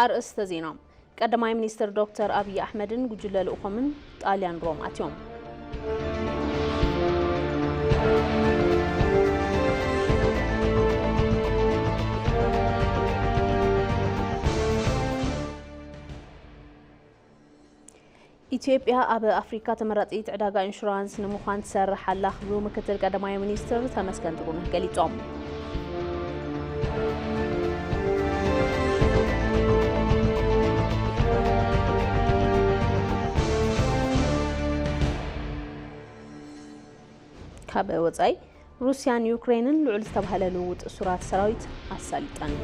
ኣርእስተ ዜና። ቀዳማይ ሚኒስትር ዶክተር ኣብይ ኣሕመድን ጉጅለ ልኡኾምን ጣልያን ሮም ኣትዮም። ኢትዮጵያ ኣብ ኣፍሪካ ተመራፂት ዕዳጋ ኢንሹራንስ ንምዃን ትሰርሕ ኣላ ክብሉ ምክትል ቀዳማይ ሚኒስትር ተመስገን ጥሩነህ ገሊፆም። ካብ ወፃኢ፣ ሩስያን ዩክሬንን ልዑል ዝተባህለ ልውውጥ እሱራት ሰራዊት ኣሳሊጠን።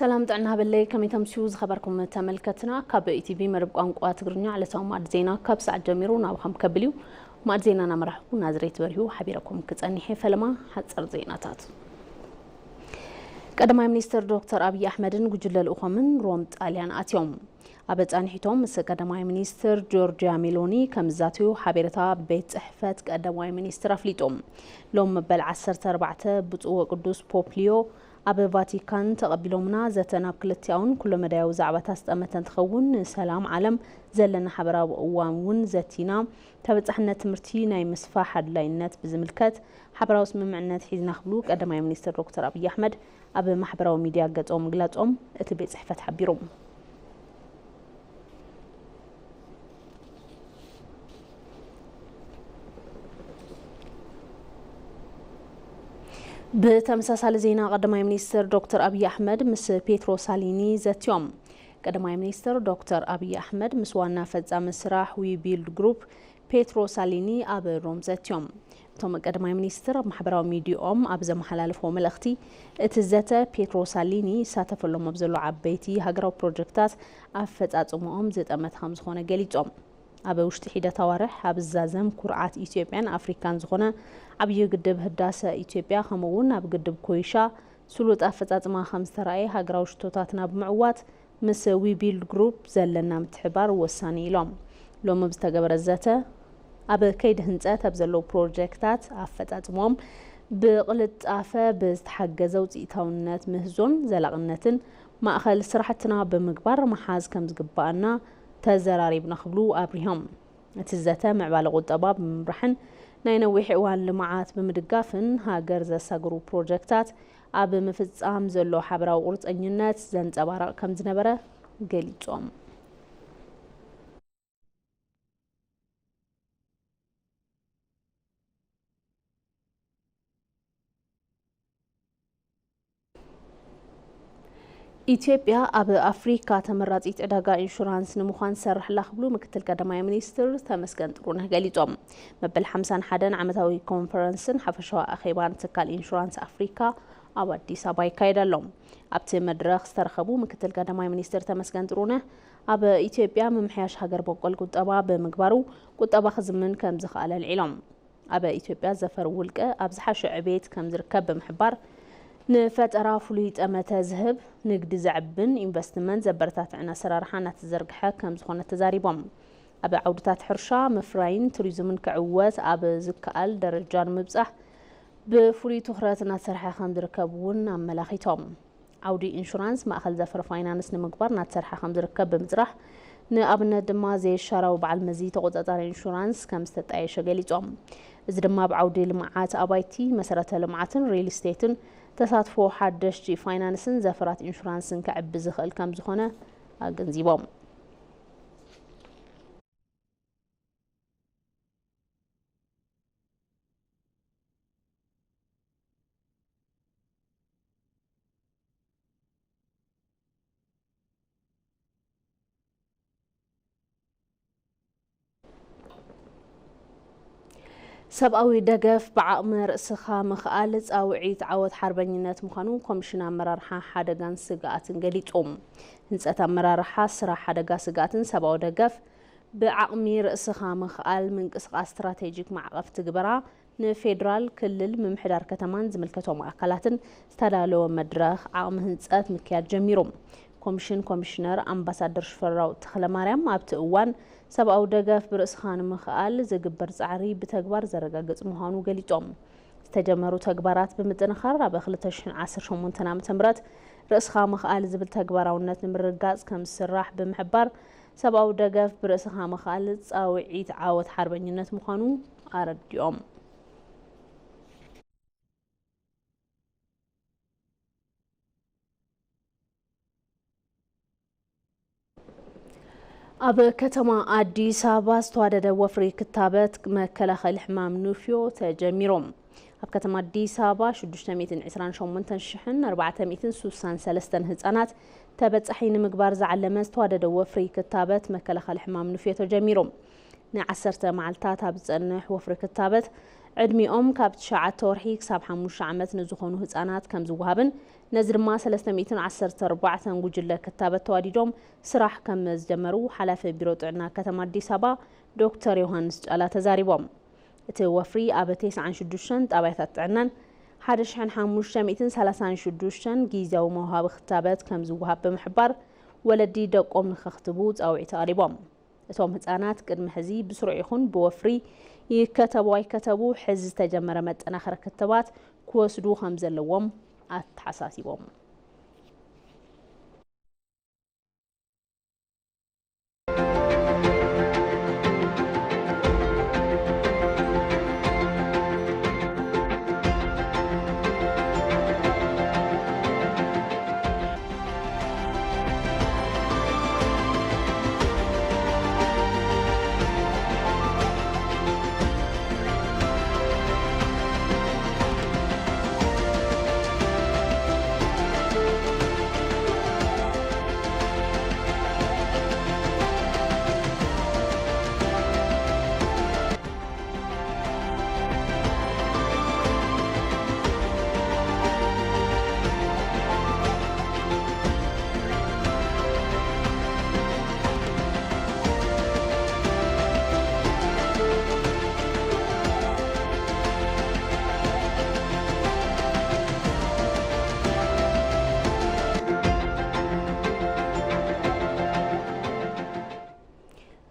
ሰላም ጥዕና ሃበለይ፣ ከመይ ተምስዩ ዝኸበርኩም ተመልከትና። ካብ ኢቲቪ መደብ ቋንቋ ትግርኛ ዕለታዊ ማዕድ ዜና ካብ ሰዓት ጀሚሩ ናብኻም ከብል እዩ። ማዕድ ዜና እናመራሕኩ ናዝሬት በሪሁ ሓቢረኩም ክጸኒሕ እየ። ፈለማ ሓጸር ዜናታት። ቀዳማይ ሚኒስትር ዶክተር ኣብይ ኣሕመድን ጉጅለ ልኡኾምን ሮም ጣልያን ኣትዮም። ኣብ ጻንሒቶም ምስ ቀዳማይ ሚኒስትር ጆርጂያ ሜሎኒ ከም ዝዛተዩ ሓቤረታ ቤት ጽሕፈት ቀዳማይ ሚኒስትር ኣፍሊጡ። ሎም መበል ዓሰርተ ኣርባዕተ ብፁዕ ወቅዱስ ፖፕ ሊዮ ኣብ ቫቲካን ተቐቢሎምና። ዘተ ናብ ክልቲኣውን ኩለመዳያዊ ዛዕባታት ዝጠመተ እንትኸውን፣ ንሰላም ዓለም ዘለና ሓበራዊ እዋን እውን ዘቲና። ተበጻሕነት ትምህርቲ ናይ ምስፋሕ ኣድላይነት ብዝምልከት ሓበራዊ ስምምዕነት ሒዝና ክብሉ ቀዳማይ ሚኒስትር ዶክተር ኣብይ ኣሕመድ ኣብ ማሕበራዊ ሚድያ ገጾም ምግላጾም እቲ ቤት ጽሕፈት ሓቢሩ። ብተመሳሳሊ ዜና፣ ቀዳማይ ሚኒስትር ዶክተር ኣብይ ኣሕመድ ምስ ፔትሮ ሳሊኒ ዘትዮም። ቀዳማይ ሚኒስትር ዶክተር ኣብይ ኣሕመድ ምስ ዋና ፈጻሚ ስራሕ ዊ ቢልድ ግሩፕ ፔትሮ ሳሊኒ ኣብ ሮም ዘትዮም። እቶም ቀዳማይ ሚኒስትር ኣብ ማሕበራዊ ሚዲያኦም ኣብ ዘመሓላለፍዎ መልእኽቲ፣ እቲ ዘተ ፔትሮ ሳሊኒ ይሳተፈሎም ኣብ ዘሎ ዓበይቲ ሃገራዊ ፕሮጀክታት ኣፈጻጽምኦም ዝጠመተ ከም ዝኾነ ገሊጾም። ኣብ ውሽጢ ሒደት ኣዋርሕ ኣብ ዝዛዘም ኩርዓት ኢትዮጵያን ኣፍሪካን ዝኾነ ዓብዪ ግድብ ህዳሰ ኢትዮጵያ፣ ከምኡ እውን ኣብ ግድብ ኮይሻ ስሉጥ ኣፈጻጽማ ከም ዝተራእየ፣ ሃገራዊ ሽቶታትና ብምዕዋት ምስ ዊቢልድ ግሩፕ ዘለና ምትሕባር ወሳኒ ኢሎም። ሎሚ ብዝተገበረ ዘተ፣ ኣብ ከይዲ ህንፀት ኣብ ዘለዉ ፕሮጀክታት ኣፈጻጽሞም ብቕልጣፈ ብዝተሓገዘ ውፅኢታውነት ምህዞን ዘላቕነትን ማእኸል ስራሕትና ብምግባር ምሓዝ ከም ዝግባኣና ተዘራሪብና ክብሉ ኣብሪሆም። እቲ ዘተ ምዕባለ ቁጠባ ብምምራሕን ናይ ነዊሕ እዋን ልምዓት ብምድጋፍን ሃገር ዘሳግሩ ፕሮጀክታት ኣብ ምፍጻም ዘሎ ሓበራዊ ቁርፀኝነት ዘንጸባርቕ ከም ዝነበረ ገሊጾም። ኢትዮጵያ ኣብ ኣፍሪካ ተመራፂት ዕዳጋ ኢንሹራንስ ንምዃን ትሰርሕ ኣላ ክብሉ ምክትል ቀዳማይ ሚኒስትር ተመስገን ጥሩነህ ገሊፆም። መበል ሓምሳን ሓደን ዓመታዊ ኮንፈረንስን ሓፈሻዊ ኣኼባን ትካል ኢንሹራንስ ኣፍሪካ ኣብ ኣዲስ ኣበባ ይካየድ ኣሎ። ኣብቲ መድረኽ ዝተረኸቡ ምክትል ቀዳማይ ሚኒስትር ተመስገን ጥሩነህ፣ ኣብ ኢትዮጵያ ምምሕያሽ ሃገር በቆል ቁጠባ ብምግባሩ ቁጠባ ክዝምን ከም ዝኸኣለ ኣልዒሎም። ኣብ ኢትዮጵያ ዘፈር ውልቀ ኣብ ዝሓሸ ዕቤት ከም ዝርከብ ብምሕባር፣ ንፈጠራ ፍሉይ ጠመተ ዝህብ፣ ንግዲ ዘዕብን ኢንቨስትመንት ዘበረታትዕን ኣሰራርሓ እናተዘርግሐ ከም ዝኾነ ተዛሪቦም። ኣብ ዓውድታት ሕርሻ፣ ምፍራይን ቱሪዝምን ክዕወት ኣብ ዝከኣል ደረጃ ንምብጻሕ ብፍሉይ ትኹረት እናተሰርሐ ከም ዝርከብ እውን ኣመላኺቶም። ዓውዲ ኢንሹራንስ ማእኸል ዘፈር ፋይናንስ ንምግባር እናተሰርሐ ከም ዝርከብ ብምፅራሕ፣ ንኣብነት ድማ ዘይሻራዊ በዓል መዚ ተቆፃፃሪ ኢንሹራንስ ከም ዝተጣየሸ ገሊፆም። እዚ ድማ ኣብ ዓውዲ ልምዓት ኣባይቲ፣ መሰረተ ልምዓትን ሪል ስቴትን ተሳትፎ ሓደሽቲ ፋይናንስን ዘፈራት ኢንሹራንስን ከዕቢ ዝኽእል ከም ዝኾነ ኣገንዚቦም። ሰብኣዊ ደገፍ ብዓቕሚ ርእስኻ ምኽኣል ጻውዒት ዓወት ሓርበኝነት ምዃኑ ኮሚሽን ኣመራርሓ ሓደጋን ስግኣትን ገሊጹ። ህንጸት ኣመራርሓ ስራሕ ሓደጋ ስግኣትን ሰብኣዊ ደገፍ ብዓቕሚ ርእስኻ ምኽኣል ምንቅስቓስ ስትራቴጂክ ማዕቐፍ ትግበራ ንፌዴራል፣ ክልል፣ ምምሕዳር ከተማን ዝምልከቶም ኣካላትን ዝተዳለወ መድረኽ ዓቕሚ ህንፀት ምክያድ ጀሚሩ። ኮሚሽን ኮሚሽነር ኣምባሳደር ሽፈራው ተኽለማርያም ኣብቲ እዋን ሰብኣዊ ደገፍ ብርእስኻ ንምኽኣል ዝግበር ፃዕሪ ብተግባር ዘረጋግፅ ምዃኑ ገሊፆም። ዝተጀመሩ ተግባራት ብምጥንኻር ኣብ ክልተ ሽሕን ዓሰርተ ሸሞንተን ዓመተ ምህረት ርእስኻ ምኽኣል ዝብል ተግባራውነት ንምርግጋፅ ከም ዝስራሕ ብምሕባር ሰብኣዊ ደገፍ ብርእስኻ ምኽኣል ፃውዒት ዓወት ሓርበኝነት ምዃኑ ኣረዲኦም። ኣብ ከተማ ኣዲስ ኣበባ ዝተዋደደ ወፍሪ ክታበት መከላኸሊ ሕማም ኑፍዮ ተጀሚሩ። ኣብ ከተማ ኣዲስ ኣበባ ሽዱሽተ ሚእትን ዕስራን ሸሞንተን ሽሕን ኣርባዕተ ሚእትን ስሳን ሰለስተን ህጻናት ተበጻሒ ንምግባር ዝዓለመ ዝተዋደደ ወፍሪ ክታበት መከላኸሊ ሕማም ኑፍዮ ተጀሚሩ። ንዓሰርተ መዓልታት ኣብ ዝጸንሕ ወፍሪ ክታበት ዕድሚኦም ካብ ትሽዓተ ወርሒ ክሳብ ሓሙሽተ ዓመት ንዝኾኑ ህጻናት ከም ዝወሃብን ነዚ ድማ ሰለስተ ሚእትን ዓሰርተ ኣርባዕተን ጉጅለ ክታበት ተዋዲዶም ስራሕ ከም ዝጀመሩ ሓላፊ ቢሮ ጥዕና ከተማ ኣዲስ ኣበባ ዶክተር ዮሃንስ ጫላ ተዛሪቦም። እቲ ወፍሪ ኣብ ተስዓን ሽዱሽተን ጣብያታት ጥዕናን ሓደ ሽሕን ሓሙሽተ ሚእትን ሰላሳን ሽዱሽተን ግዝያዊ መውሃቢ ክታበት ከም ዝወሃብ ብምሕባር ወለዲ ደቆም ንኸኽትቡ ፃውዒት ኣቕሪቦም። እቶም ህጻናት ቅድሚ ሕዚ ብስሩዕ ይኹን ብወፍሪ ይከተቡ ኣይከተቡ ሕዚ ዝተጀመረ መጠናኸሪ ክትባት ክወስዱ ከም ዘለዎም ኣተሓሳሲቦም።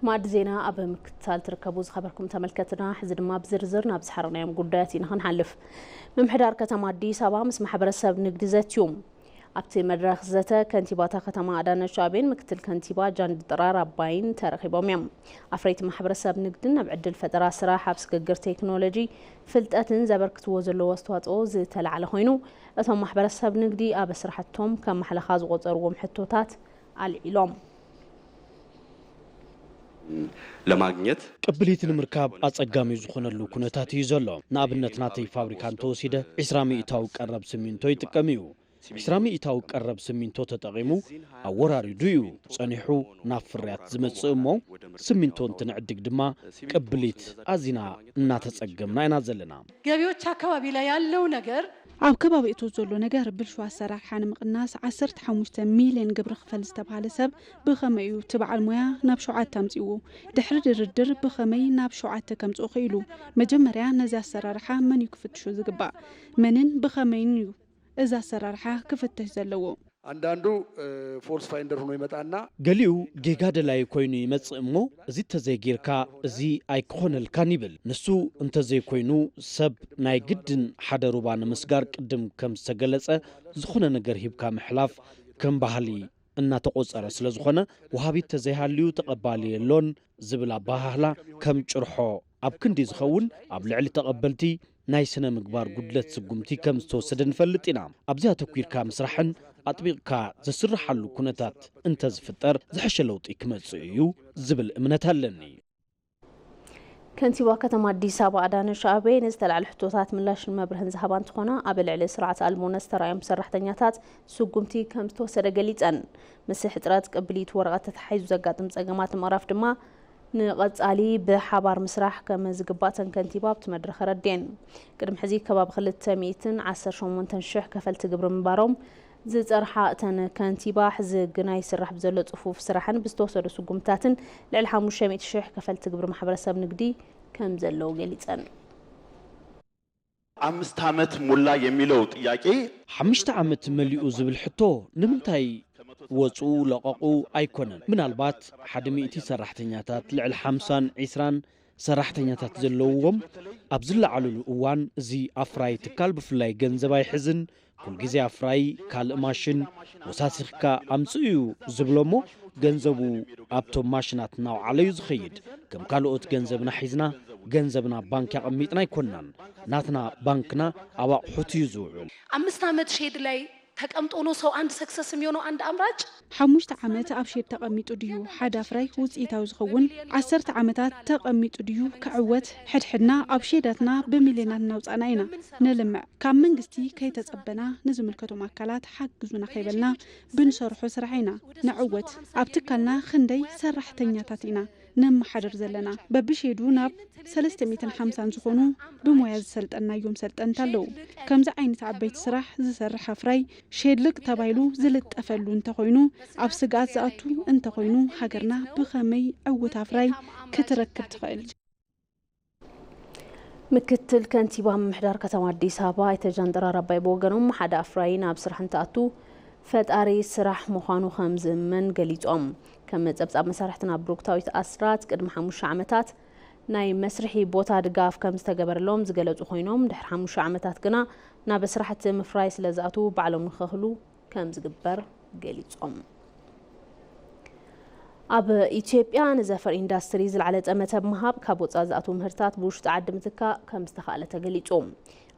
ማዕዲ ዜና ኣብ ምክትታል ትርከቡ ዝኸበርኩም ተመልከትና፣ ሕዚ ድማ ብዝርዝር ናብ ዝሓረናዮም ጉዳያት ኢና ክንሓልፍ። ምምሕዳር ከተማ ኣዲስ ኣበባ ምስ ማሕበረሰብ ንግዲ ዘትዩ። ኣብቲ መድረኽ ዘተ ከንቲባታ ከተማ ኣዳነች ኣቤን ምክትል ከንቲባ ጃንዲ ጥራር ኣባይን ተረኺቦም እዮም። ኣፍረይቲ ማሕበረሰብ ንግድን ኣብ ዕድል ፈጠራ ስራሕ ኣብ ስግግር ቴክኖሎጂ ፍልጠትን ዘበርክትዎ ዘለዉ ኣስተዋፅኦ ዝተላዕለ ኮይኑ፣ እቶም ማሕበረሰብ ንግዲ ኣብ ስራሕቶም ከም ማሕለኻ ዝቆፀርዎም ሕቶታት ኣልዒሎም። ለማግኘት ቅብሊት ንምርካብ ኣጸጋሚ ዝኾነሉ ኩነታት እዩ ዘሎ። ንኣብነት ናተይ ፋብሪካ እንተወሲደ ዒስራ ሚእታዊ ቀረብ ስሚንቶ ይጥቀም እዩ። ዒስራ ሚእታዊ ቀረብ ስሚንቶ ተጠቒሙ ኣወራሪዱ እዩ ጸኒሑ ናብ ፍርያት ዝመጽእ እሞ ስሚንቶ እንትንዕድግ ድማ ቅብሊት ኣዚና እናተጸገምና ኢና ዘለና። ገቢዎች አካባቢ ላይ ያለው ነገር ኣብ ከባቢ እቶት ዘሎ ነገር ብልሹ ኣሰራርሓ ንምቕናስ ዓሰርተ ሓሙሽተ ሚልዮን ግብሪ ክፈል ዝተባህለ ሰብ ብኸመይ እዩ እቲ በዓል ሞያ ናብ ሸውዓተ ኣምጺእዎ? ድሕሪ ድርድር ብኸመይ ናብ ሸውዓተ ከምጽኦ ክኢሉ? መጀመርያ ነዚ ኣሰራርሓ መን እዩ ክፍትሾ ዝግባእ? መንን ብኸመይን እዩ እዚ ኣሰራርሓ ክፍተሽ ዘለዎ? አንዳንዱ false finder ሆኖ ይመጣና ገሊኡ ጌጋ ደላይ ኮይኑ ይመጽእ እሞ እዚ ተዘይጌርካ እዚ ኣይክኾነልካን ይብል። ንሱ እንተዘይኮይኑ ሰብ ናይ ግድን ሓደ ሩባ ንምስጋር ቅድም ከም ዝተገለጸ ዝኾነ ነገር ሂብካ ምሕላፍ ከም ባህሊ እናተቖጸረ ስለዝኾነ ወሃቢ ተዘይሃልዩ ተቐባሊ የሎን ዝብል ኣበሃህላ ከም ጭርሖ ኣብ ክንዲ ዝኸውን ኣብ ልዕሊ ተቐበልቲ ናይ ስነ ምግባር ጉድለት ስጉምቲ ከም ዝተወሰደ ንፈልጥ ኢና። ኣብዚ ኣተኲርካ ምስራሕን ኣጥቢቕካ ዝስርሓሉ ኩነታት እንተዝፍጠር ዝሐሸ ለውጢ ክመጽእ እዩ ዝብል እምነት ኣለኒ። ከንቲባ ከተማ ኣዲስ ኣበባ ኣዳነች ኣቤቤ ንዝተላዕሉ ሕቶታት ምላሽን መብርህን ዝሃባ እንትኾና ኣብ ልዕሊ ስርዓት ኣልቦነት ዝተራእዮም ሰራሕተኛታት ስጉምቲ ከም ዝተወሰደ ገሊፀን። ምስ ሕፅረት ቅብሊት ወረቐት ተተሓሒዙ ዘጋጥም ፀገማት ንምቕራፍ ድማ ንቐፃሊ ብሓባር ምስራሕ ከም ዝግባእ እተን ከንቲባ ኣብቲ መድረኽ ኣረዲኤን። ቅድሚ ሕዚ ከባቢ ክልተ ሚእትን ዓሰርተ ሸሞንተን ሽሕ ከፈልቲ ግብሪ ምንባሮም ዝፀርሓ እተን ከንቲባ፣ ሕዚ ግና ይስራሕ ብዘሎ ፅፉፍ ስራሕን ብዝተወሰዱ ስጉምትታትን ልዕሊ ሓሙሽተ ሚእቲ ሽሕ ከፈልቲ ግብሪ ማሕበረሰብ ንግዲ ከም ዘለዉ ገሊፀን። አምስት ዓመት ሞላ የሚለው ጥያቄ ሓሙሽተ ዓመት መሊኡ ዝብል ሕቶ ንምንታይ ወፁ ለቐቑ ኣይኮነን። ምናልባት ሓደ ሚእቲ ሰራሕተኛታት፣ ልዕሊ ሓምሳን ዒስራን ሰራሕተኛታት ዘለውዎም ኣብ ዝለዓሉሉ እዋን፣ እዚ ኣፍራይ ትካል ብፍላይ ገንዘብ ኣይሕዝን፣ ኩልግዜ ኣፍራይ ካልእ ማሽን ወሳሲኽካ ኣምፅእ እዩ ዝብሎ እሞ፣ ገንዘቡ ኣብቶም ማሽናት እናውዓለ እዩ ዝኸይድ። ከም ካልኦት ገንዘብና ሒዝና ገንዘብና ባንክ ኣቐሚጥና ኣይኮንናን። ናትና ባንክና ኣብ ኣቑሑት እዩ ዝውዕል። አምስት ዓመት ሼድ ላይ ተቀምጦ ነው ሰው አንድ ሰክሰስ የሚሆነው አንድ አምራች? ሓሙሽተ ዓመት ኣብ ሼድ ተቐሚጡ ድዩ ሓደ ኣፍራይ ውፅኢታዊ ዝኸውን? ዓሰርተ ዓመታት ተቐሚጡ ድዩ ክዕወት? ሕድሕድና ኣብ ሼዳትና ብሚልዮናት እናውፃእና ኢና ነልምዕ። ካብ መንግስቲ ከይተፀበና ንዝምልከቶም ኣካላት ሓግዙና ከይበልና ብንሰርሖ ስራሕ ኢና ንዕወት። ኣብ ትካልና ክንደይ ሰራሕተኛታት ኢና ነመሓድር ዘለና? በብሼዱ ናብ ሰለስተ ሚእትን ሓምሳን ዝኾኑ ብሞያ ዝሰልጠናዮም ሰልጠንቲ ኣለዉ። ከምዚ ዓይነት ዓበይቲ ስራሕ ዝሰርሕ ኣፍራይ ሼድልቅ ተባሂሉ ዝልጠፈሉ እንተኾይኑ ኣብ ስግኣት ዝኣቱ እንተኾይኑ ሃገርና ብኸመይ ዕውት ኣፍራይ ክትረክብ ትኽእል? ምክትል ከንቲባ ምምሕዳር ከተማ ኣዲስ ኣበባ ኣይተ ጃንጥራር ኣባይ ብወገኖም ሓደ ኣፍራይ ናብ ስራሕ እንትኣቱ ፈጣሪ ስራሕ ምዃኑ ከም ዝእመን ገሊጾም። ከም ጸብጻብ መሳርሕትና ብሩክታዊት ኣስራት ቅድሚ ሓሙሽተ ዓመታት ናይ መስርሒ ቦታ ድጋፍ ከም ዝተገበረሎም ዝገለጹ ኮይኖም ድሕሪ ሓሙሽተ ዓመታት ግና ናብ ስራሕቲ ምፍራይ ስለ ዝኣትዉ ባዕሎም ንኸኽሉ ከም ዝግበር ገሊጾም። ኣብ ኢትዮጵያ ንዘፈር ኢንዳስትሪ ዝለዓለ ጠመተ ብምሃብ ካብ ወፃኢ ዝኣትዉ ምህርታት ብውሽጢ ዓዲ ምትካእ ከም ዝተኻእለ ተገሊጹ።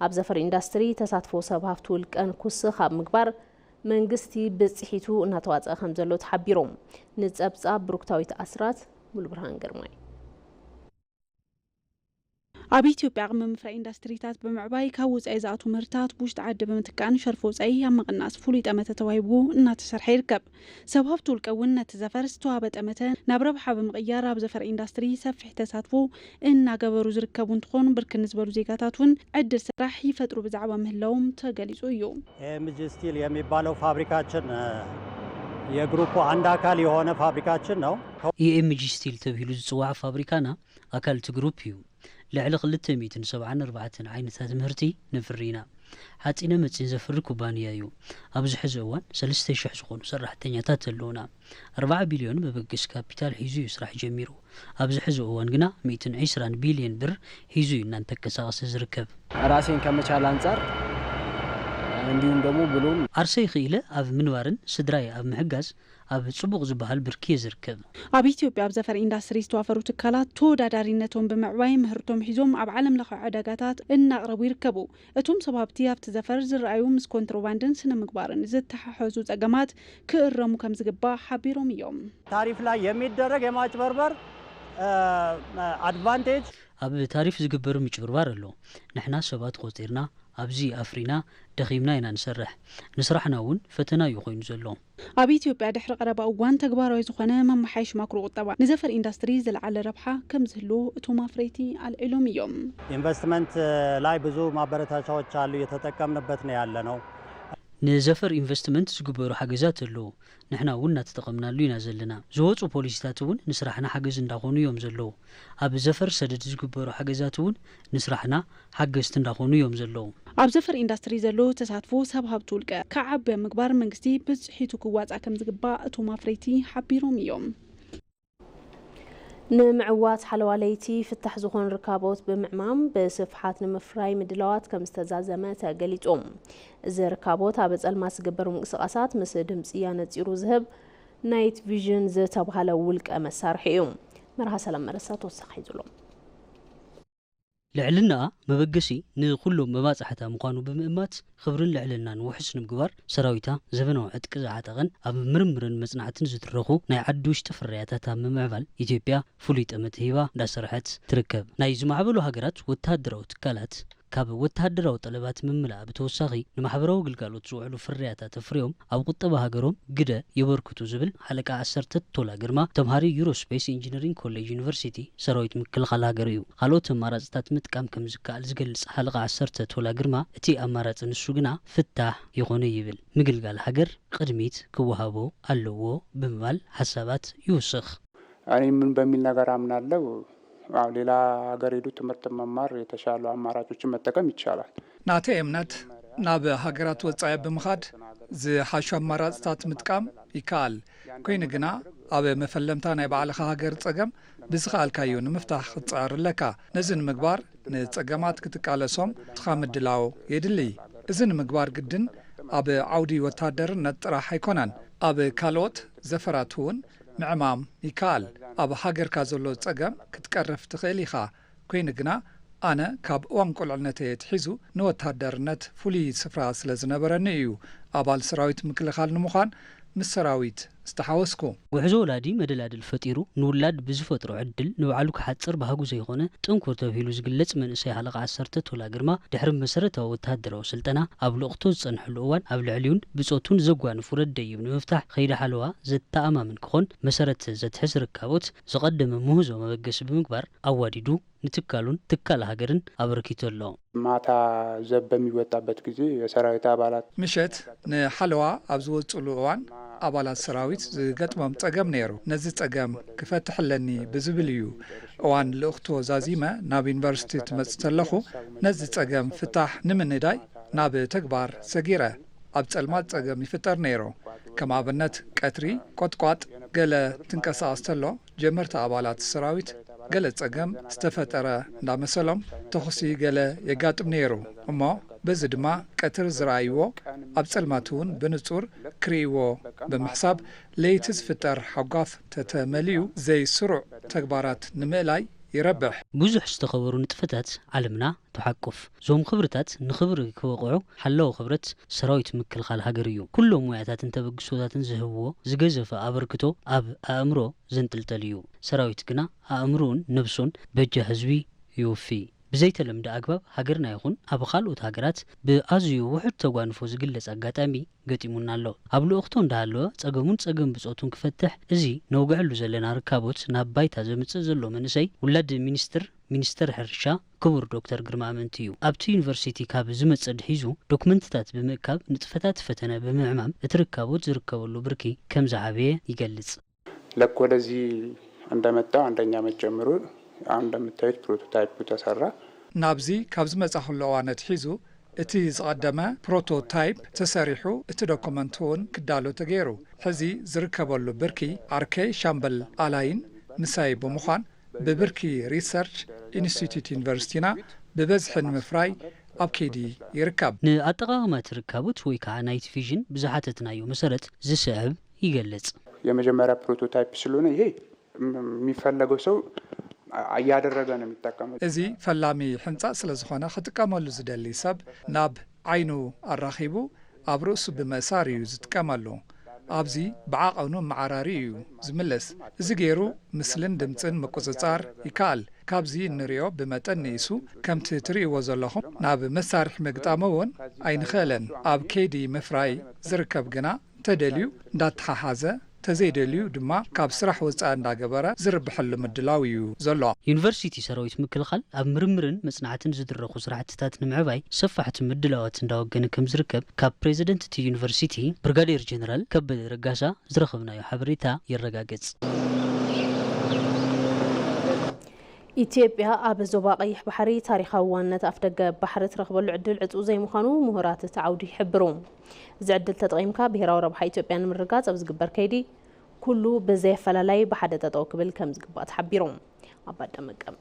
ኣብ ዘፈር ኢንዳስትሪ ተሳትፎ ሰብ ሃፍቲ ውልቀን ክውስኽ ኣብ ምግባር መንግስቲ ብፅሒቱ እናተዋፀአ ከም ዘሎ ተሓቢሩ። ንፀብፃብ ብሩክታዊት ኣስራት ሙሉብርሃን ግርማይ። ኣብ ኢትዮጵያ ዓቕሚ ምፍራይ ኢንዳስትሪታት ብምዕባይ ካብ ወፃኢ ዝኣትዉ ምህርታት ብውሽጢ ዓዲ ብምትካእን ሸርፊ ወፃኢ ኣብ ምቕናስ ፍሉይ ጠመተ ተዋሂቡ እናተሰርሐ ይርከብ። ሰብ ሃፍቲ ውልቀ እውን ነቲ ዘፈር ዝተዋህበ ጠመተ ናብ ረብሓ ብምቕያር ኣብ ዘፈር ኢንዳስትሪ ሰፊሕ ተሳትፎ እናገበሩ ዝርከቡ እንትኾኑ ብርክን ዝበሉ ዜጋታት እውን ዕድል ስራሕ ይፈጥሩ ብዛዕባ ምህላዎም ተገሊፁ እዩ። ኤምጂ ስቲል የሚባለው ፋብሪካችን የግሩፑ አንድ አካል የሆነ ፋብሪካችን ነው። ኢኤምጂ ስቲል ተብሂሉ ዝፅዋዕ ፋብሪካና ኣካል እቲ ግሩፕ እዩ። ልዕሊ ክልተ ሚእትን ሰብዓን ኣርባዕተን ዓይነታት ምህርቲ ነፍሪ ኢና። ሓፂነ መፂን ዘፍሪ ኩባንያ እዩ። ኣብዚ ሕዚ እዋን ሰለስተ ሽሕ ዝኾኑ ሰራሕተኛታት ኣለዉና። ኣርባዓ ቢልዮን መበገሲ ካፒታል ሒዙ እዩ ስራሕ ጀሚሩ። ኣብዚ ሕዚ እዋን ግና ሚእትን ዕስራን ቢልዮን ብር ሒዙ እዩ እናንተንቀሳቐሰ ዝርከብ። ራሴን ከመቻል አንጻር እንዲሁም ደግሞ ብሎም ዓርሰይ ክኢለ ኣብ ምንባርን ስድራይ ኣብ ምሕጋዝ ኣብ ጽቡቕ ዝበሃል ብርኪ እየ ዝርከብ። ኣብ ኢትዮጵያ ኣብ ዘፈር ኢንዳስትሪ ዝተዋፈሩ ትካላት ተወዳዳሪነቶም ብምዕባይ ምህርቶም ሒዞም ኣብ ዓለም ለኸ ዕዳጋታት እናቕረቡ ይርከቡ። እቶም ሰብ ሃብቲ ኣብቲ ዘፈር ዝረኣዩ ምስ ኮንትሮባንድን ስነ ምግባርን ዝተሓሐዙ ጸገማት ክእረሙ ከም ዝግባእ ሓቢሮም እዮም። ታሪፍ ላይ የሚደረግ የማጭበርበር አድቫንቴጅ ኣብ ታሪፍ ዝግበር ምጭብርባር ኣሎ። ንሕና ሰባት ቆጺርና ኣብዚ ኣፍሪና ደኺምና ኢና ንሰርሕ። ንስራሕና እውን ፈተና እዩ ኮይኑ ዘሎ። ኣብ ኢትዮጵያ ድሕሪ ቀረባ እዋን ተግባራዊ ዝኾነ መመሓየሽ ማክሮ ቁጠባ ንዘፈር ኢንዳስትሪ ዝለዓለ ረብሓ ከም ዝህልዎ እቶም ኣፍረይቲ ኣልዒሎም እዮም። ኢንቨስትመንት ላይ ብዙ ማበረታቻዎች አሉ፣ እየተጠቀምንበት ነው ያለ ነው። ንዘፈር ኢንቨስትመንት ዝግበሩ ሓገዛት ኣለዉ። ንሕና እውን እናተጠቐምናሉ ኢና ዘለና። ዝወፁ ፖሊሲታት እውን ንስራሕና ሓገዝ እንዳኾኑ እዮም ዘለዉ። ኣብ ዘፈር ሰደድ ዝግበሩ ሓገዛት እውን ንስራሕና ሓገዝቲ እንዳኾኑ እዮም ዘለዉ። ኣብ ዘፈር ኢንዳስትሪ ዘሎ ተሳትፎ ሰብ ሃብቲ ውልቀ ክዓቢ ኣብ ምግባር መንግስቲ ብፅሒቱ ክዋፃእ ከም ዝግባእ እቶም ኣፍረይቲ ሓቢሮም እዮም። ንምዕዋት ሓለዋ ለይቲ ፍታሕ ዝኾኑ ርካቦት ብምዕማም ብስፍሓት ንምፍራይ ምድላዋት ከም ዝተዛዘመ ተገሊጹ። እዚ ርካቦት ኣብ ጸልማት ዝግበር ምንቅስቓሳት ምስ ድምጺ ኣነጺሩ ዝህብ ናይት ቪዥን ዝተባህለ ውልቀ መሳርሒ እዩ። መርሃ ሰላም መረሳ ተወሳኺ ሒዙ ኣሎ። ልዕልናኣ መበገሲ ንኹሎም መባጻሕታ ምዃኑ ብምእማት፣ ክብርን ልዕልናን ውሑስ ንምግባር፣ ሰራዊታ ዘበናዊ ዕጥቂ ዝዓጠቐን ኣብ ምርምርን መጽናዕትን ዝድረኹ ናይ ዓዲ ውሽጢ ፍርያታት ኣብ ምምዕባል ኢትዮጵያ ፍሉይ ጠመተ ሂባ እንዳሰርሐት ትርከብ። ናይ ዝማዕበሉ ሃገራት ወተሃደራዊ ትካላት ካብ ወተሃደራዊ ጠለባት ምምላእ ብተወሳኺ ንማሕበራዊ ግልጋሎት ዝውዕሉ ፍርያታት ኣፍርዮም ኣብ ቁጠባ ሃገሮም ግደ የበርክቱ ዝብል ሓለቃ ዓሰርተ ቶላ ግርማ ተምሃሪ ዩሮስፔስ ኢንጂነሪንግ ኮሌጅ ዩኒቨርሲቲ ሰራዊት ምክልኻል ሃገር እዩ። ካልኦት ኣማራፅታት ምጥቃም ከም ዝከኣል ዝገልፅ ሓለቃ ዓሰርተ ቶላ ግርማ እቲ ኣማራፂ ንሱ ግና ፍታሕ ይኾነ ይብል። ምግልጋል ሃገር ቅድሚት ክወሃቦ ኣለዎ ብምባል ሓሳባት ይውስኽ። እኔ ምን በሚል ነገር አምናለሁ? አዎ፣ ሌላ ሀገር ሄዶ ትምህርት መማር፣ የተሻሉ አማራጮችን መጠቀም ይቻላል። ናተይ እምነት፣ ናብ ሃገራት ወጻኢ ብምኻድ ዝሓሹ ኣማራጽታት ምጥቃም ይከኣል። ኮይኑ ግና፣ ኣብ መፈለምታ ናይ ባዕልኻ ሃገር ጸገም ብዝኸኣልካዮ ንምፍታሕ ክትጽዕር ኣለካ። ነዚ ንምግባር፣ ንጸገማት ክትቃለሶም ንስኻ ምድላው የድሊ። እዚ ንምግባር ግድን ኣብ ዓውዲ ወተሃደርነት ጥራሕ ኣይኮነን። ኣብ ካልኦት ዘፈራት እውን ምዕማም ይከኣል። ኣብ ሃገርካ ዘሎ ጸገም ክትቀርፍ ትኽእል ኢኻ። ኮይኑ ግና፣ ኣነ ካብ እዋን ቁልዕነተይ ኣትሒዙ ንወተሃደርነት ፍሉይ ስፍራ ስለ ዝነበረኒ እዩ ኣባል ሰራዊት ምክልኻል ንምዃን ምስ ሰራዊት ዝተሓወስኩ። ጉዕዞ ወላዲ መደላድል ፈጢሩ፣ ንውላድ ብዝፈጥሮ ዕድል ንባዕሉ ክሓጽር ባህጉ ዘይኾነ ጥንኩር ተብሂሉ ዝግለጽ መንእሰይ ሃለቃ ዓሰርተ ቶላ ግርማ፣ ድሕሪ መሰረታዊ ወተሃደራዊ ስልጠና ኣብ ልእኽቶ ዝጸንሐሉ እዋን፣ ኣብ ልዕሊኡን ብጾቱን ዘጓንፉ ረደይብ ንምፍታሕ ከይዲ ሓለዋ ዘተኣማምን ክኾን መሰረት ዘትሕዝ ርካቦት፣ ዝቐደመ ምህዞ መበገሲ ብምግባር ኣዋዲዱ ንትካሉን ትካል ሃገርን ኣበርኪቱ ኣሎ። ማታ ዘብ በሚወጣበት ጊዜ የሰራዊት አባላት ምሸት ንሓለዋ ኣብ ዝወጽሉ እዋን ኣባላት ሰራዊት ዝገጥሞም ጸገም ነይሩ። ነዚ ጸገም ክፈትሕ ኣለኒ ብዝብል እዩ እዋን ልእኽቶ ዛዚመ ናብ ዩኒቨርሲቲ ትመጽእ ተለኹ። ነዚ ጸገም ፍታሕ ንምንዳይ ናብ ተግባር ሰጊረ። ኣብ ጸልማት ጸገም ይፍጠር ነይሩ። ከም ኣብነት ቀትሪ ቆጥቋጥ ገለ ትንቀሳቐስ ተሎ ጀመርቲ ኣባላት ሰራዊት ገለ ጸገም ዝተፈጠረ እንዳመሰሎም ተኹሲ ገለ የጋጥም ነይሩ። እሞ በዚ ድማ ቀትር ዝረኣይዎ ኣብ ጸልማት እውን ብንጹር ክርእይዎ ብምሕሳብ ለይቲ ዝፍጠር ሓጓፍ ተተመሊኡ ዘይስሩዕ ተግባራት ንምእላይ ይረብሕ። ብዙሕ ዝተኸበሩ ንጥፈታት ዓለምና ትሓቁፍ። እዞም ክብርታት ንኽብሪ ክበቕዑ ሓላዊ ክብረት ሰራዊት ምክልኻል ሃገር እዩ። ኩሎም ሞያታትን ተበግሶታትን ዝህብዎ ዝገዘፈ ኣበርክቶ ኣብ ኣእምሮ ዘንጥልጠል እዩ። ሰራዊት ግና ኣእምሮኡን ነብሱን በጃ ህዝቢ ይውፊ። ብዘይተለምደ ኣግባብ ሃገርና ይኹን ኣብ ካልኦት ሃገራት ብኣዝዩ ውሑድ ተጓንፎ ዝግለጽ ኣጋጣሚ ገጢሙና ኣሎ። ኣብ ልእኽቶ እንዳሃለወ ጸገሙን ጸገም ብጾቱን ክፈትሕ፣ እዚ ነውግዐሉ ዘለና ርካቦት ናብ ባይታ ዘምጽእ ዘሎ መንእሰይ ውላድ ሚኒስትር፣ ሚኒስተር ሕርሻ ክቡር ዶክተር ግርማ ኣመንቲ እዩ። ኣብቲ ዩኒቨርሲቲ ካብ ዝመጽእ ድሒዙ ዶክመንትታት ብምእካብ ንጥፈታት ፈተነ ብምዕማም እቲ ርካቦት ዝርከበሉ ብርኪ ከም ዝዓበየ ይገልጽ። ልክ ወደዚህ እንደመጣው አንደኛ ዓመት ጀምሮ አሁን እንደምታዩት ፕሮቶታይፑ ተሰራ። ናብዚ ካብ ዝመጻኹሉ እዋን ኣትሒዙ እቲ ዝቐደመ ፕሮቶታይፕ ተሰሪሑ፣ እቲ ዶኩመንት እውን ክዳሎ ተገይሩ። ሕዚ ዝርከበሉ ብርኪ ዓርከይ ሻምበል ኣላይን ምሳይ ብምዃን ብብርኪ ሪሰርች ኢንስቲትዩት ዩኒቨርሲቲና ብበዝሒ ንምፍራይ ኣብ ከይዲ ይርከብ። ንኣጠቓቕማ እቲ ርካቦት ወይ ከዓ ናይት ቪዥን ብዝሓተትናዮ መሰረት ዝስዕብ ይገልጽ። የመጀመሪያ ፕሮቶታይፕ ስለሆነ ይሄ የሚፈለገው ሰው እያደረገ ነው የሚጠቀመው። እዚ ፈላሚ ሕንጻ ስለ ዝኾነ ክጥቀመሉ ዝደሊ ሰብ ናብ ዓይኑ ኣራኺቡ ኣብ ርእሱ ብምእሳር እዩ ዝጥቀመሉ። ኣብዚ ብዓቐኑ መዓራሪ እዩ ዝምልስ። እዚ ገይሩ ምስልን ድምጽን ምቁጽጻር ይከኣል። ካብዚ እንሪኦ ብመጠን ንኢሱ ከምቲ ትርእይዎ ዘለኹም ናብ መሳርሒ ምግጣሙ እውን ኣይንኽእልን። ኣብ ከይዲ ምፍራይ ዝርከብ ግና ተደልዩ እንዳተሓሓዘ፣ ተዘይደልዩ ድማ ካብ ስራሕ ወፃኢ እንዳገበረ ዝርብሐሉ ምድላው እዩ ዘሎ። ዩኒቨርሲቲ ሰራዊት ምክልኻል ኣብ ምርምርን መፅናዕትን ዝድረኹ ስራሕትታት ንምዕባይ ሰፋሕቲ ምድላዋት እንዳወገነ ከም ዝርከብ ካብ ፕሬዚደንት እቲ ዩኒቨርሲቲ ብርጋዴር ጀነራል ከበደ ረጋሳ ዝረኸብናዮ ሓበሬታ የረጋግፅ። ኢትዮጵያ ኣብ ዞባ ቀይሕ ባሕሪ ታሪኻዊ ዋንነት ኣፍደገ ባሕሪ ትረኽበሉ ዕድል ዕጹው ዘይምዃኑ ምሁራት እቲ ዓውዲ ይሕብሩ። እዚ ዕድል ተጠቒምካ ብሄራዊ ረብሓ ኢትዮጵያ ንምርግጋጽ ኣብ ዝግበር ከይዲ ኩሉ ብዘየፈላላይ ብሓደ ጠጠው ክብል ከም ዝግባእ ተሓቢሩ። ኣባዳ መቀም።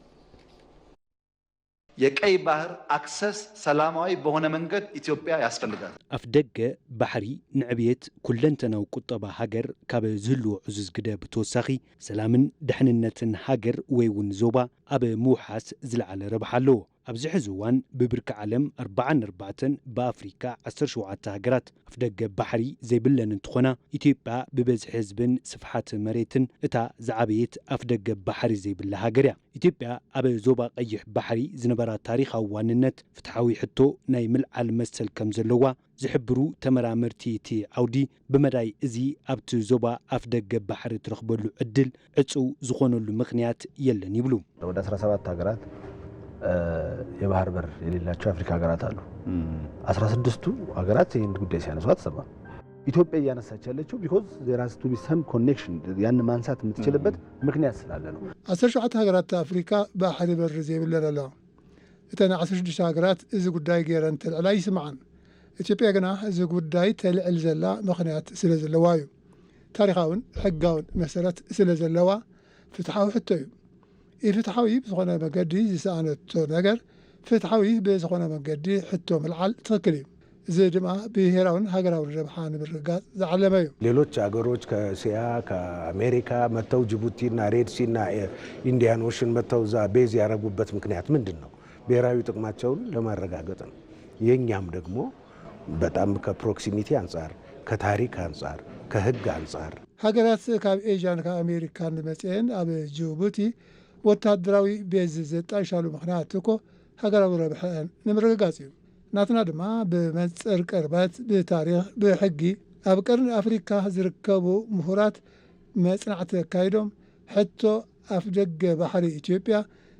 የቀይ ባህር አክሰስ ሰላማዊ በሆነ መንገድ ኢትዮጵያ ያስፈልጋታል። ኣፍደገ ባሕሪ ንዕብየት ኩለንተናዊ ቁጠባ ሃገር ካብ ዝህልዎ ዕዙዝ ግደ ብተወሳኺ ሰላምን ድሕንነትን ሃገር ወይ እውን ዞባ ኣብ ምውሓስ ዝለዓለ ረብሓ ኣለዎ። ኣብዚ ሕዚ እዋን ብብርኪ ዓለም ኣርብዓን ኣርባዕተን ብኣፍሪካ ዓሰርተ ሸውዓተ ሃገራት ኣፍደገ ባሕሪ ዘይብለን እንትኾና ኢትዮጵያ ብበዝሒ ህዝብን ስፍሓት መሬትን እታ ዝዓበየት ኣፍደገ ባሕሪ ዘይብላ ሃገር እያ። ኢትዮጵያ ኣብ ዞባ ቀይሕ ባሕሪ ዝነበራ ታሪኻዊ ዋንነት ፍትሓዊ ሕቶ ናይ ምልዓል መሰል ከም ዘለዋ ዝሕብሩ ተመራመርቲ እቲ ዓውዲ ብመዳይ እዚ ኣብቲ ዞባ ኣፍደገ ባሕሪ ትረኽበሉ ዕድል ዕጹው ዝኾነሉ ምኽንያት የለን ይብሉ። ወደ አስራ ሰባት ሀገራት የባህር በር የሌላቸው የአፍሪካ ሀገራት አሉ። አስራ ስድስቱ ሀገራት ይህን ጉዳይ ሲያነሱ አትሰማም። ኢትዮጵያ እያነሳች ያለችው because there has to be some connection, ያን ማንሳት የምትችልበት ምክንያት ስላለ ነው። ዓሰርተ ሸውዓተ ሃገራት ኣፍሪካ ባሕሪ በር ዘይብለን ኣለዋ። እተን ዓሰርተ ሽዱሽተ ሃገራት እዚ ጉዳይ ገይረን ተልዕላ ይስምዓን። ኢትዮጵያ ግና እዚ ጉዳይ ተልዕል ዘላ ምኽንያት ስለ ዘለዋ እዩ። ታሪኻውን ሕጋውን መሰረት ስለ ዘለዋ ፍትሓዊ ሕቶ እዩ። ኢፍትሓዊ ብዝኾነ መገዲ ዝሰኣነቶ ነገር ፍትሓዊ ብዝኾነ መገዲ ሕቶ ምልዓል ትኽክል እዩ። እዚ ድማ ብሄራውን ሃገራውን ረብሓ ንምርግጋጽ ዝዓለመ እዩ። ሌሎች አገሮች ከእስያ ከአሜሪካ መጥተው ጅቡቲና ሬድ ሲና ኢንዲያን ኦሽን መጥተው እዛ ቤዝ ያረጉበት ምክንያት ምንድን ነው? ብሔራዊ ጥቅማቸውን ለማረጋገጥ ነው። የኛም ደግሞ በጣም ከፕሮክሲሚቲ አንጻር፣ ከታሪክ አንጻር፣ ከህግ አንጻር ሃገራት ካብ ኤዥያን ካብ ኣሜሪካን መጽኤን ኣብ ጅቡቲ ወታደራዊ ቤዝ ዘጣይሻሉ ምኽንያት እኮ ሃገራዊ ረብሐን ንምርግጋጽ እዩ። ናትና ድማ ብመንጽር ቅርበት፣ ብታሪኽ፣ ብሕጊ ኣብ ቀርኒ ኣፍሪካ ዝርከቡ ምሁራት መጽናዕቲ ኣካይዶም ሕቶ ኣፍደገ ባሕሪ ኢትዮጵያ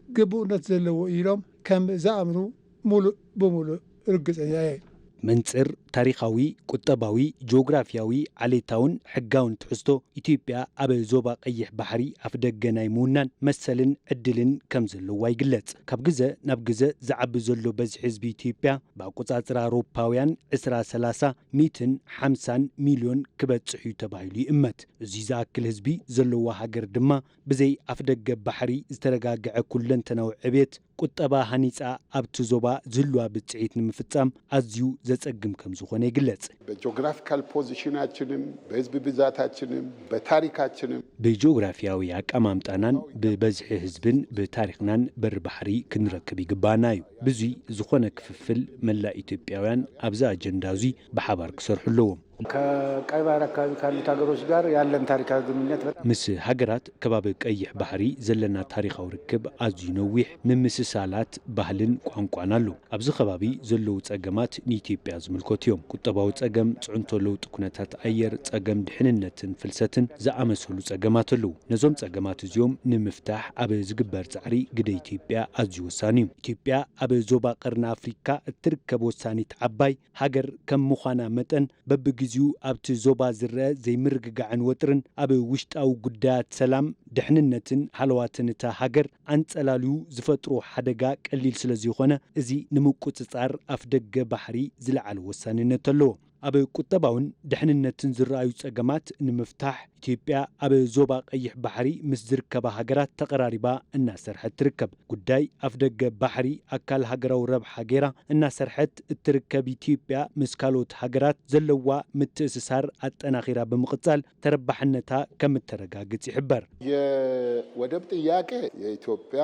ግቡእነት ዘለዎ እዩ ኢሎም ከም ዝኣምኑ ሙሉእ ብሙሉእ ርግጸኛ እየ። መንጽር ታሪኻዊ፣ ቁጠባዊ፣ ጂኦግራፊያዊ፣ ዓሌታውን ሕጋውን ትሕዝቶ ኢትዮጵያ ኣብ ዞባ ቀይሕ ባሕሪ ኣፍደገ ናይ ምውናን መሰልን ዕድልን ከም ዘለዋ ይግለጽ። ካብ ግዘ ናብ ግዘ ዝዓቢ ዘሎ በዝሒ ህዝቢ ኢትዮጵያ ብኣቆጻጽራ ኣውሮፓውያን ዕስራ ሰላሳ ሚእትን ሓምሳን ሚልዮን ክበጽሕ እዩ ተባሂሉ ይእመት። እዚ ዝኣክል ህዝቢ ዘለዋ ሃገር ድማ ብዘይ ኣፍደገ ባሕሪ ዝተረጋግዐ ኩለንተናዊ ዕብየት ቁጠባ ሃኒጻ ኣብቲ ዞባ ዝህልዋ ብጽሒት ንምፍጻም ኣዝዩ ዘጸግም ከም ዝኾነ ይግለጽ። በጂኦግራፊካል ፖዚሽናችንም በህዝብ ብዛታችንም በታሪካችንም ብጂኦግራፊያዊ ኣቀማምጣናን ብበዝሒ ህዝብን ብታሪኽናን በሪ ባሕሪ ክንረክብ ይግባና እዩ። ብዙይ ዝኾነ ክፍፍል መላእ ኢትዮጵያውያን ኣብዚ ኣጀንዳ እዙይ ብሓባር ክሰርሑ ኣለዎም። ከቀይ ባህር አካባቢ ካሉት ሀገሮች ጋር ያለን ታሪካዊ ግንኙነት በጣም ምስ ሃገራት ከባቢ ቀይሕ ባሕሪ ዘለና ታሪኻዊ ርክብ ኣዝዩ ነዊሕ ምምስሳላት ባህልን ቋንቋን ኣሎ። ኣብዚ ከባቢ ዘለዉ ጸገማት ንኢትዮጵያ ዝምልከቱ እዮም። ቁጠባዊ ጸገም፣ ጽዕንቶ ለውጢ ኩነታት ኣየር፣ ጸገም ድሕንነትን ፍልሰትን ዝኣመሰሉ ጸገማት ኣለዉ። ነዞም ጸገማት እዚኦም ንምፍታሕ ኣብ ዝግበር ጻዕሪ ግደ ኢትዮጵያ ኣዝዩ ወሳኒ እዩ። ኢትዮጵያ ኣብ ዞባ ቀርኒ ኣፍሪካ እትርከብ ወሳኒት ዓባይ ሃገር ከም ምዃና መጠን በብግዚኡ ኣብቲ ዞባ ዝረአ ዘይምርግጋዕን ወጥርን ኣብ ውሽጣዊ ጉዳያት ሰላም፣ ድሕንነትን ሃለዋትን እታ ሃገር ኣንጸላልዩ ዝፈጥሮ ሓደጋ ቀሊል ስለ ዘይኾነ እዚ ንምቁጽጻር ኣፍደገ ባሕሪ ዝለዓለ ወሳንነት ኣለዎ። ኣብ ቁጠባውን ድሕንነትን ዝረኣዩ ጸገማት ንምፍታሕ ኢትዮጵያ ኣብ ዞባ ቀይሕ ባሕሪ ምስ ዝርከባ ሃገራት ተቐራሪባ እናሰርሐት ትርከብ። ጉዳይ ኣፍደገ ባሕሪ ኣካል ሃገራዊ ረብሓ ገይራ እናሰርሐት እትርከብ ኢትዮጵያ ምስ ካልኦት ሃገራት ዘለዋ ምትእስሳር ኣጠናኺራ ብምቕጻል ተረባሕነታ ከም እተረጋግጽ ይሕበር። የወደብ ጥያቄ የኢትዮጵያ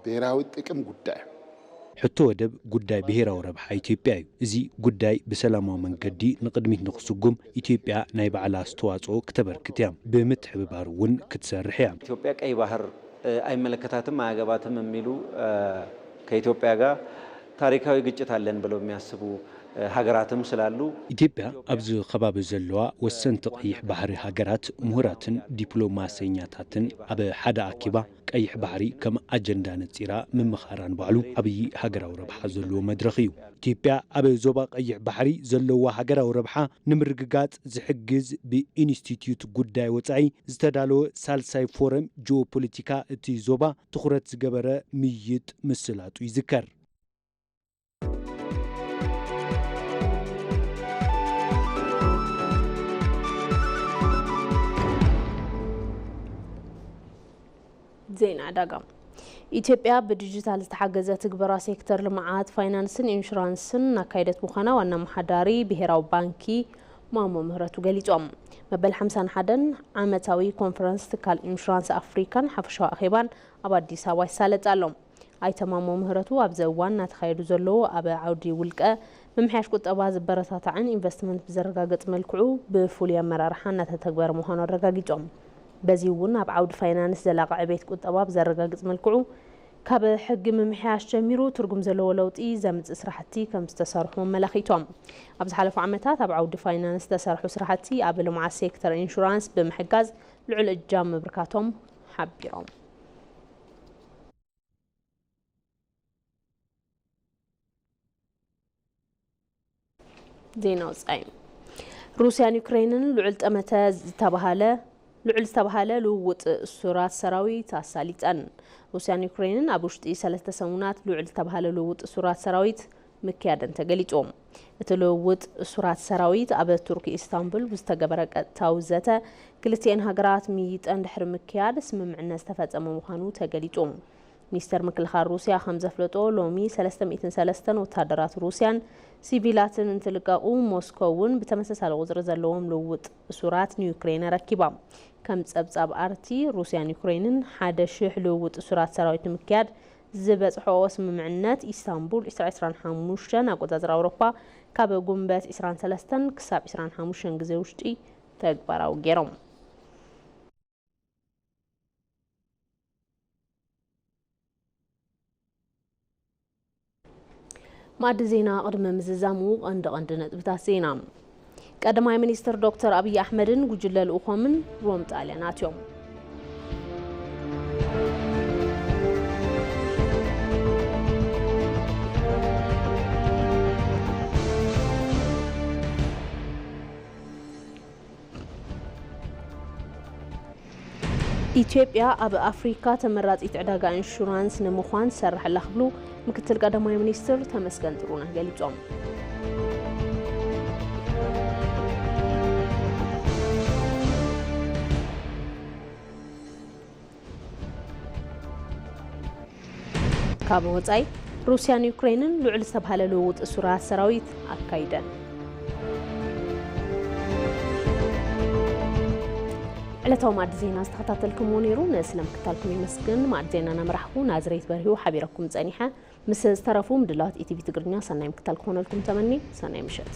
ብሔራዊ ጥቅም ጉዳይ ሕቶ ወደብ ጉዳይ ብሔራዊ ረብሓ ኢትዮጵያ እዩ። እዚ ጉዳይ ብሰላማዊ መንገዲ ንቕድሚት ንክስጉም ኢትዮጵያ ናይ ባዕላ ኣስተዋፅኦ ክተበርክት እያ። ብምትሕብባር እውን ክትሰርሕ እያ። ኢትዮጵያ ቀይ ባህር እ፣ አይመለከታትም፣ አያገባትም የሚሉ እ፣ ከኢትዮጵያ ጋር ታሪካዊ ግጭት አለን ብለው የሚያስቡ እ፣ ሀገራትም ስላሉ ኢትዮጵያ ኣብዚ ከባቢ ዘለዋ ወሰንቲ ቀይሕ ባሕሪ ሃገራት ምሁራትን ዲፕሎማሰኛታትን ኣብ ሓደ ኣኪባ ቀይሕ ባሕሪ ከም ኣጀንዳ ነጺራ ምምኻራ ንባዕሉ ዓብዪ ሃገራዊ ረብሓ ዘለዎ መድረኽ እዩ። ኢትዮጵያ ኣብ ዞባ ቀይሕ ባሕሪ ዘለዋ ሃገራዊ ረብሓ ንምርግጋጽ ዝሕግዝ ብኢንስቲትዩት ጉዳይ ወጻኢ ዝተዳለወ ሳልሳይ ፎረም ጂኦፖለቲካ እቲ ዞባ ትኹረት ዝገበረ ምይይጥ ምስላጡ ይዝከር። ዜና ዕዳጋ። ኢትዮጵያ ብዲጂታል ዝተሓገዘ ትግበራ ሴክተር ልምዓት ፋይናንስን ኢንሹራንስን እናካየደት ምዃና ዋና ኣመሓዳሪ ብሄራዊ ባንኪ ማሞ ምህረቱ ገሊጾም። መበል ሓምሳን ሓደን ዓመታዊ ኮንፈረንስ ትካል ኢንሹራንስ ኣፍሪካን ሓፈሻዊ ኣኼባን ኣብ ኣዲስ ኣበባ ይሳለጥ ኣሎ። ኣይተ ማሞ ምህረቱ ኣብዚ እዋን እናተኻየዱ ዘለዉ ኣብ ዓውዲ ውልቀ ምምሕያሽ ቁጠባ ዝበረታታዕን ኢንቨስትመንት ብዘረጋግጽ መልክዑ ብፍሉይ ኣመራርሓ እናተተግበረ ምዃኑ ኣረጋጊጾም። በዚ እውን ኣብ ዓውዲ ፋይናንስ ዘላቒ ዕቤት ቁጠባ ብዘረጋግጽ መልክዑ ካብ ሕጊ ምምሕያሽ ጀሚሩ ትርጉም ዘለዎ ለውጢ ዘምጽእ ስራሕቲ ከም ዝተሰርሑ ኣመላኺቶም። ኣብ ዝሓለፉ ዓመታት ኣብ ዓውዲ ፋይናንስ ዝተሰርሑ ስራሕቲ ኣብ ልምዓት ሴክተር ኢንሹራንስ ብምሕጋዝ ልዑል እጃም ምብርካቶም ሓቢሮም። ዜና ወጻኢ። ሩስያን ዩክሬንን ልዑል ጠመተ ዝተባሃለ ልዑል ዝተባሃለ ልውውጥ እሱራት ሰራዊት ኣሳሊጠን። ሩስያን ዩክሬንን ኣብ ውሽጢ ሰለስተ ሰሙናት ልዑል ዝተባሃለ ልውውጥ እሱራት ሰራዊት ምክያደን ተገሊጹ። እቲ ልውውጥ እሱራት ሰራዊት ኣብ ቱርኪ ኢስታንቡል ብዝተገበረ ቀጥታዊ ዘተ ክልቲኤን ሃገራት ምይጠን ድሕሪ ምክያድ ስምምዕነት ዝተፈጸመ ምዃኑ ተገሊጹ። ሚኒስተር ምክልኻል ሩስያ ከም ዘፍለጦ፣ ሎሚ ሰለስተ ሚእትን ሰለስተን ወታደራት ሩስያን ሲቪላትን እንትልቀቑ፣ ሞስኮ እውን ብተመሳሳሊ ቁጽሪ ዘለዎም ልውውጥ እሱራት ንዩክሬን ኣረኪባ። ከም ጸብጻብ ኣርቲ፣ ሩስያን ዩክሬንን ሓደ ሽሕ ልውውጥ እሱራት ሰራዊት ንምክያድ ዝበጽሖኦ ስምምዕነት ኢስታንቡል ዕስራ ዕስራን ሓሙሽተን ኣቆጻጽራ ኣውሮፓ ካብ ጉንበት ዕስራን ሰለስተን ክሳብ ዕስራን ሓሙሽተን ግዜ ውሽጢ ተግባራዊ ገይሮም። ማዕዲ ዜና ቅድሚ ምዝዛሙ ቀንዲ ቀንዲ ነጥብታት ዜና። ቀዳማይ ሚኒስትር ዶክተር ኣብይ ኣሕመድን ጉጅለ ልኡኾምን ሮም ጣልያን ኣትዮም። ኢትዮጵያ ኣብ ኣፍሪካ ተመራፂት ዕዳጋ ኢንሹራንስ ንምዃን ትሰርሕ ኣላ ክብሉ ምክትል ቀዳማይ ሚኒስትር ተመስገን ጥሩነህ ገሊፆም። ካብ ወጻኢ፣ ሩስያን ዩክሬንን ልዑል ዝተባህለ ልውውጥ እሱራት ሰራዊት ኣካይደን። ዕለታዊ ማዕዲ ዜና ዝተኸታተልኩምዎ ነይሩ። ንስለ ምክታልኩም የመስግን። ማዕዲ ዜና እናመራሕኩ ናዝሬት በርሂ ሓቢረኩም ጸኒሐ። ምስ ዝተረፉ ምድላዋት ኢቲቪ ትግርኛ ሰናይ ምክታል ክኾነልኩም ተመኒ። ሰናይ ምሸት።